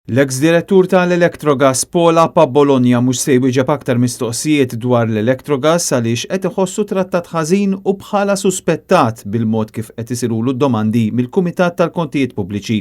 L-eks direttur tal-Electrogas Paul Apap Bologna mhux se jwieġeb aktar mistoqsijiet dwar l-Electrogas għaliex qed iħossu trattat ħażin u bħala suspettat bil-mod kif qed isirulu d-domandi mill-Kumitat tal-Kontijiet Pubbliċi.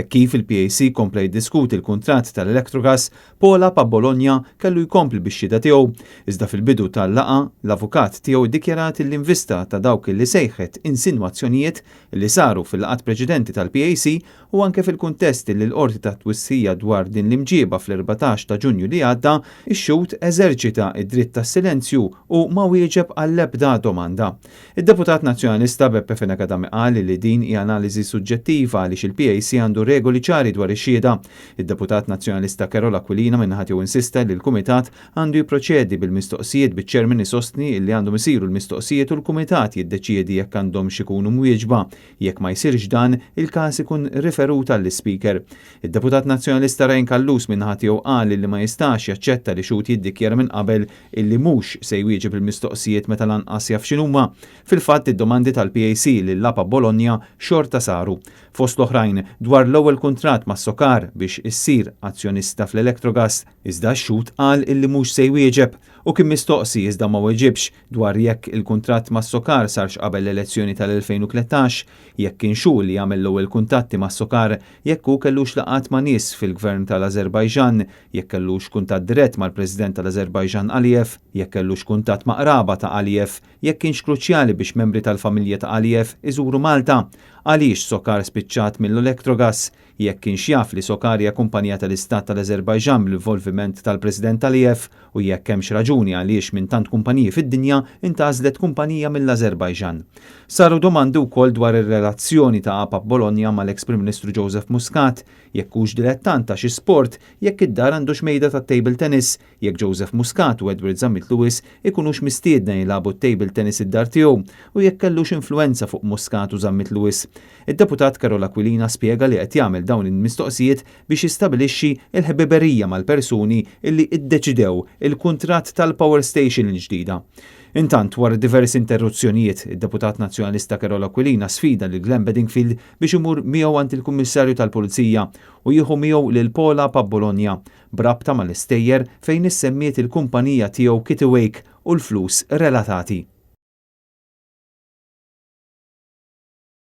Hekk kif il-PAC kompla jiddiskuti l-kuntratt tal-Electrogas, Paul Apap Bologna kellu jkompli bix-xhieda tiegħu. Iżda fil-bidu tal-laqgħa, l-avukat tiegħu ddikjarat li invista ta' dawk li sejħet insinwazzjonijiet li saru fil-laqgħat preċedenti tal-PAC u anke fil-kuntest li l-Qorti tat twissija dwar din l-imġieba fl-14 ta' Ġunju li għadda, ix-xhud eżerċita d-dritt tas-silenzju u ma wieġeb għall-ebda domanda. Id-deputat Nazzjonalista Beppe Fenech Adami qal li din hi analiżi suġġettiva għaliex il-PAC għandu regoli ċari dwar ix-xhieda. Id-deputat Nazzjonalista Karol Aquilina min-naħa tiegħu insista li l-Kumitat għandu jipproċedi bil-mistoqsijiet biċ-Chairman isostni li għandhom isiru l-mistoqsijiet u l-Kumitat jiddeċiedi jekk għandhomx ikunu mwieġba. Jekk ma jsirx dan, il-każ ikun riferut għall-Ispeaker. Id-deputat Nazzjonalista Ryan Callus min-naħa tiegħu qal illi ma jistax jaċċetta li xhud jiddikjara minn qabel illi mhux se jwieġeb il-mistoqsijiet meta lanqas jaf x'inhuma. Fil-fatt id-domandi tal-PAC lil Lapa Bologna xorta saru. Fost l-oħrajn, dwar l-ewwel kuntratt ma' Socar biex issir azzjonista fl-Electrogas. Iżda x-xhud qal illi mhux se jwieġeb u kien mistoqsi iżda ma weġibx dwar jekk il-kuntratt ma' Socar sarx qabel l-elezzjoni tal-2013, jekk kienx hu li għamel l-ewwel kuntatti ma' Socar, jekk hu kellux laqgħat ma' nies fil-Gvern tal-Ażerbajġan, jekk kellux kuntatt dirett mal-President tal-Ażerbajġan Aliyev, jekk kellux kuntatt ma' qraba ta' Aliyev, jekk kienx kruċjali biex membri tal-familja ta' Aliyev iżuru Malta, għaliex Socar spiċċat mill-Electrogas, jekk kienx jaf li Socar hija kumpanija tal-Istat tal-Ażerbajġan bl-involviment tal-President Aliyev u jekk hemmx raġuni għaliex minn tant kumpaniji fid-dinja intgħażlet kumpanija mill-Ażerbajġan. Saru domandi wkoll dwar ir-relazzjoni ta' Apap Bologna mal-eks Prim Ministru Joseph Muscat, jekk hux dilettant ta' xi sport, jekk id-dar għandux mejda tat-table tennis, jekk Joseph Muscat u Edward Zammit Lewis ikunux mistiedna jilagħbu t-table tennis id-dar tiegħu u jekk kellux influwenza fuq Muscat u Zammit Lewis. Id-Deputat Karol Aquilina spjega li qed jagħmel dawn il-mistoqsijiet biex jistabilixxi l-ħbiberija mal-persuni illi iddeċidew il-kuntratt tal-power station il-ġdida. Intant, wara diversi interruzzjonijiet, id-Deputat Nazzjonalista Karol Aquilina sfida lil Glenn Bedingfield biex imur miegħu għand il-Kummissarju tal-Pulizija u jieħu miegħu lil Paul Apap Bologna b'rabta mal-istejjer fejn issemmiet il-kumpanija tiegħu Kittiwake u l-flus relatati.